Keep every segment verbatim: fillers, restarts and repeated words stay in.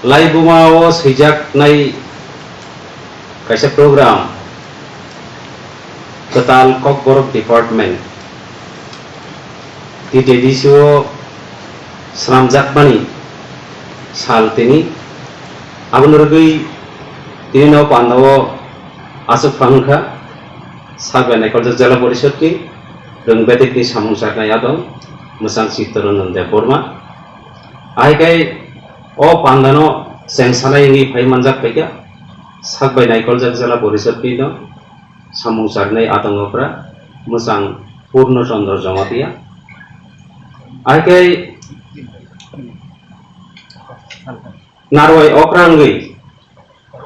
Laibuma o swijaknai kaisa program, kwtal Kokborok Department, T T D C o swnamjakmani sal tini. Aboni rwgwi tini no panda o aswk phang kha, sak bai naikoljak Jela Porishodni rwng bedekni samung charnai adong mwchang Chittaranjan Debbarma. Ahai khe o pandano chengsanai wngwi phai manjak phaikha, sak bai naikoljak Jela Porishodni no samung charnai adong okra mwchang Purno Chandra Jamatia. Ahai khe narwai okra wngwi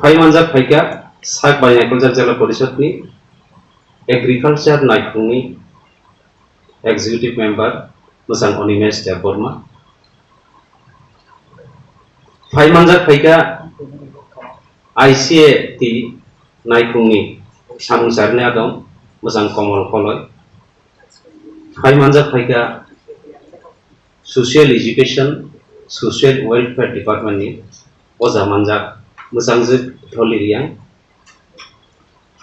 phai manjak phaikha sak bai naikoljak Jela Porishodni Agriculture naikhungni Executive Member mwchang Animesh Debbarma. Phai manjak phaikha I C A T naikhungni samung charnai adong mwchang Komol Koloi. Phai manjak phaikha Social Education, Social Welfare Department ni oja manjak mwchangjwk Tholi Riang.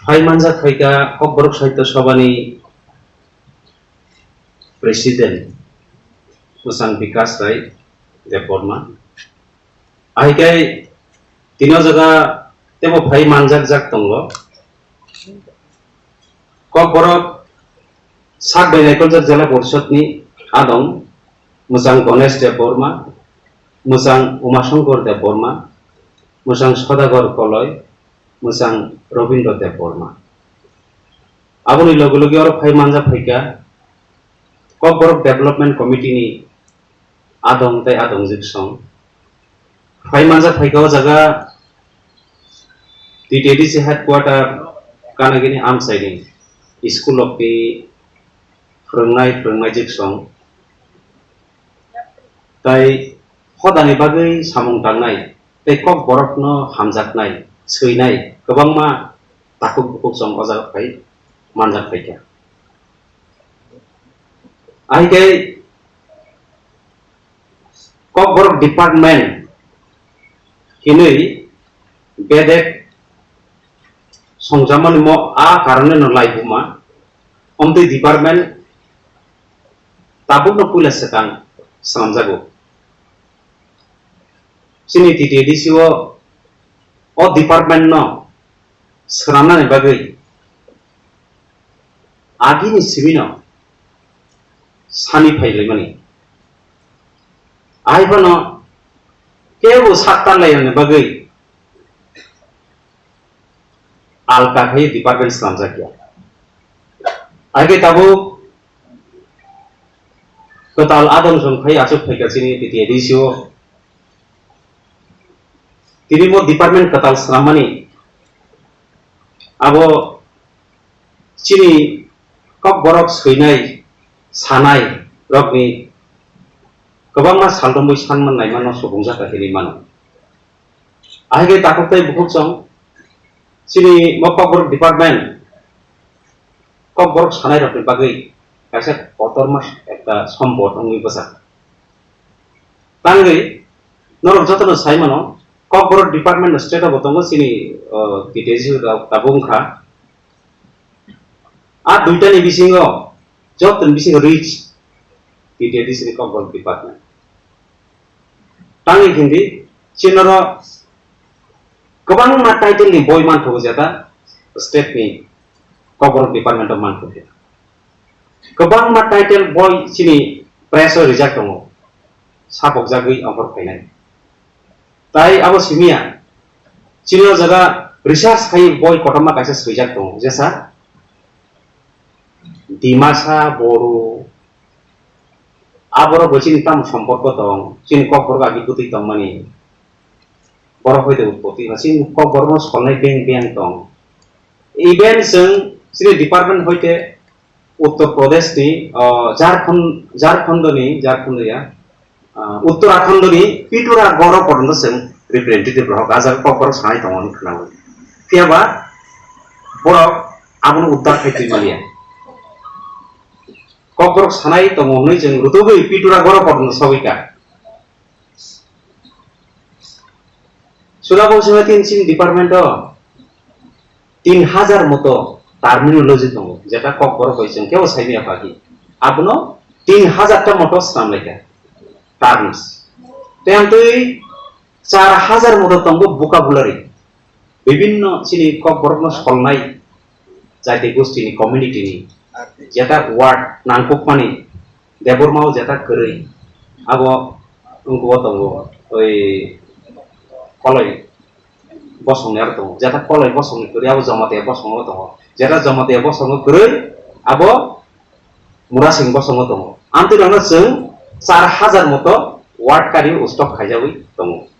Phai manjak phaikha Kokborok Sahitya Sabha ni President mwchang Bikash Rai Debbarma. Ahai khe tini o jaga teibo phai manjak jak tongo. Kokborok sak bai naikoljak Jela Porishod ni adong mwchang Ganesh Debbarma, mwchang Umashankar Debbarma, mwchang Sodagar Koloi, mwchang Robindra Debbarma. Aboni loge loge oro phai manjak phaikha Kokborok Development Committee ni adong tei adongjwk song. Phai manjak phaikha o jaga T T D C headquarter Kanagini amchaini school rokni phwrwngnai phwrwngnaijwk song. Tai hodani bagwi samung tangnai tei Kokborokno hamjaknai, swinai kwbangma takhuk bukhuk song o jaga phai manjak phaikha. Ahai khe Kokborok Department hinwi bedek songjakmani mo a karone no laibuma, omtwi department tabukno puila swkang swnamjago. Chini T T D C o, o department no swnamnani bagwi agini simino sani phailaimani. Ahai phano kebo sak tanlainani bagwi alka khai department swnamjak ya. Ahai khe tabuk kwtal adong song khai achuk phaikha chini T T D C o. Tini bo department kwtal swnammani abo chini Kokborok swinai sanai rokni kwbangma sal romwi sanman naimano subungjak hinwi mano. Ahai khe takhuk tei bukhuk chwng chini bo Kokborok department Kokborok sanai rokni bagwi kaisa kotorma ekta sombot wngwi bwsajak. Tangwi norok jotono sai mano, Kokborok department no state o bo tongo chini, o, T T D C rok tabuk wngkha. A duitani bisingo jotoni bisingo rich T T D C ni Kokborok department. Tangwi hindi chinoro kwbangma title ni boi manthogo jeta state ni Kokborok department o manthogo. Kwbangma title boi chini press o rijak tongo, sapokjagwi ongkhor phainai. Tai abo simiya, chini o jaga research khai boi kotorma kaisa swijak tongo, jesa Dimasa, Boru, aborok bo chini tamo somporko tong, chini Kokborok agi bwtwi tongmani. Borok hoite utpoti, chini Kokborokno solnai beng beng tong. Even chwng chini department hoite Uttar Pradesh ni, o, Jharkhand, Jharkhand ni, Jharkhand ya, ah, Uttarakhand ni Pitura Goro porjonto chwng representative rok ajak Kokborok sanai tongo hinwi khwnawi. Phiyaba borok abono uddar khai twi manya. Kokborok sanai tongo hinwi chwng rutugwi Pitura Goro porjonto sogwi kha. Sura bo sima tin sini department o tin hajar moto terminology tongo, jeta Kokborok bai chwng kebo saimaya pagi. Abono tin hajar ta moto swnamlaikha terms. Tei amtwi char hajar moto tongo vocabulary. Bibinno chini Kokborokno solnai jati gostini, community ni jeta word nangkukmani, Debbarma o jeta kwrwi, abo wngkuk o tongo, oi koloi bosongni aro tongo, jeta koloi bosongni kwrwi abo Jamatia bosongo tongo, jeta Jamatia bosongo kwrwi abo Murasing bosongo tongo. Amtwi rokno chwng char hajar moto word kari o stock khaijagwi tongo,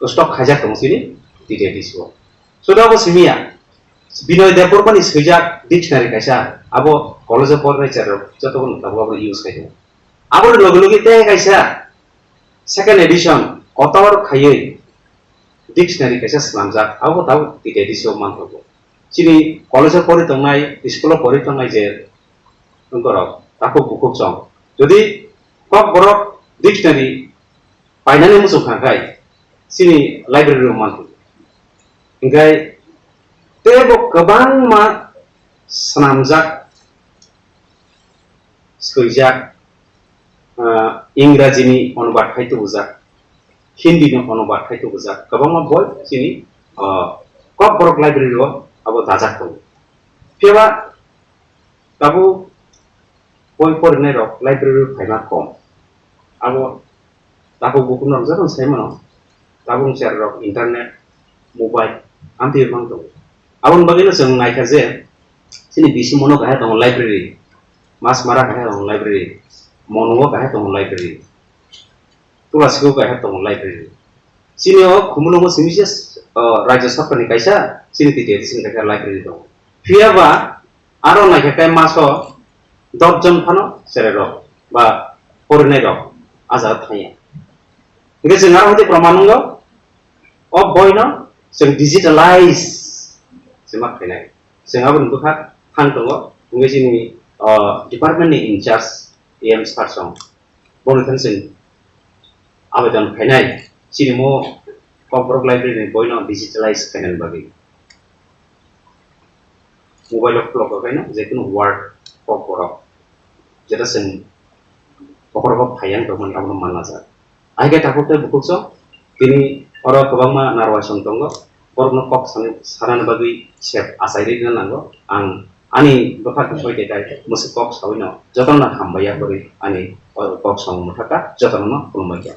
stock khaijak tongo chini T T A D C o. Soda bo simiya, Binoy Debbarma ni swijak dictionary kaisa, abo college o pornai cherrok joto bono tabuk abo use khai tongo. Aboni loge loge tei kaisa second edition kotor khaiwi dictionary kaisa swnamjak, abo tabuk T T A D C o manthogo. Chini college o pori tongnai, school o pori tongnai je wngkorok takhuk bukhuk chong. Jodi Kokborok dictionary painani muchung kha khai chini library o manthogo. Hinkhe teibo kwbangma swnamjak, swijak, ah, Ingrajini onubad khai tubujak, Hindini onubad khai tubujak, kwbangma boi chini, ah, Kokborok library o abo dajak tongo. Phiya ba tabuk boi porinai rok library o phaima kom. Abo takhuk bukhuk no joto sai mano. Tabuk cherrok internet, mobile, amtwi mang tongo. Aboni bagwino chwng naikha je chini Bisimono kaisa tongo library, Masmara kaisa tongo library, Monugo kaisa tongo library, Tulasiko kaisa tongo library. Chini o Khumulwngo simi se, o, Rajya Sarkarni kaisa chini T T A D C ni kaisa library tongo. Phiya ba aro naikha khe maso dot jon phano cherai rok ba porinai rok a jaga thangya. Hinkhe chwng aro hwnkhe proman wngo, o boino chwng digitalize se ma khainai. Chwng aboni bwkha thang tongo, hinkhe chini, o, department ni in charge A M sir song, boni thang chwng abedan khainai, chini mo Kokborok library ni boino digitalize khainani bagwi. Mobile o khulok khaino je kunu word Kokborok jeta chwng Kokborok phai yang tongmani abono manna jak. Ahikhe takhuk tei bukhuk song tini oro kwbangma narwai song tongo, borokno kok sanani bagwi sep achai rwna nango. Ang ani bwkha khe soi khe kai mwswk kok saui no jotono hambai ya kwrwi ani kok song mwthaka jotono khulumbai kha.